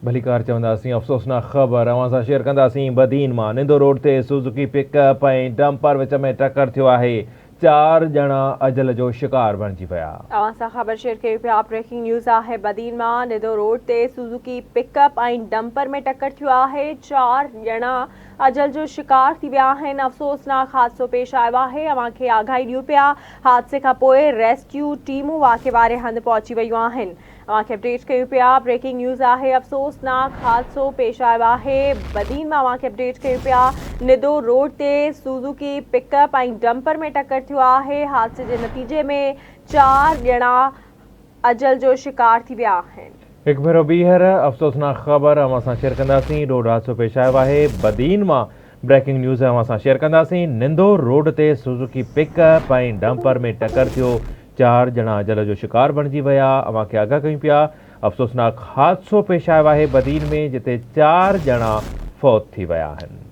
ڀليڪار چونداسين افسوسناڪ خبر اوهان سان شيئر ڪنداسين بدين مان نندو روڊ تي سوزوڪي پڪ اپ ۽ ڊمپر وچ ۾ ٽڪر ٿيو آهي چار ڄڻا اجل جو شڪار بڻجي ويا. اوهان سان خبر شيئر ڪيون پيا بريڪنگ نيوز آهي بدين مان ندو روڊ تي سوزوڪي پڪ اپ ۽ ڊمپر ۾ ٽڪر ٿيو آهي چار ڄڻا اجل جو شڪار ٿي ويا آهن افسوسناڪ حادثو پيش آيو آهي اوهان کي آگاهي ڏيون پيا حادثي کان پوء ريسڪيو ٽيمون واقعي واري هنڌ پهچي ويون آهن اوهان کي اپڊيٽ ڪيون پيا بريڪنگ نيوز آهي افسوسناڪ حادثو پيش آيو آهي بدين مان اوهان کي اپڊيٽ ڪيون پيا ندو روڊ تي سوزوڪي پڪ اپ ۽ ڊمپر ۾ ٽڪر ٿيو آهي حادثي جي نتيجي ۾ چار ڄڻا اجل جو شڪار ٿي ويا آهن. هڪ ڀيرو ٻيهر افسوسناڪ خبر اوهان سان شيئر ڪنداسين روڊ حادثو پيش آيو آهي بدين مان بريڪنگ نيوز اوهان سان شيئر ڪنداسين نندو روڊ تي سوزوڪي پڪ اپ ۽ ڊمپر ۾ ٽڪر ٿيو چار ڄڻا اجل جو شڪار بڻجي ويا، اوهان کي آگاهه ڪيون پيا، افسوسناڪ حادثو پيش آيو آهي بدين ۾ جتي چار ڄڻا فوت ٿي ويا آهن.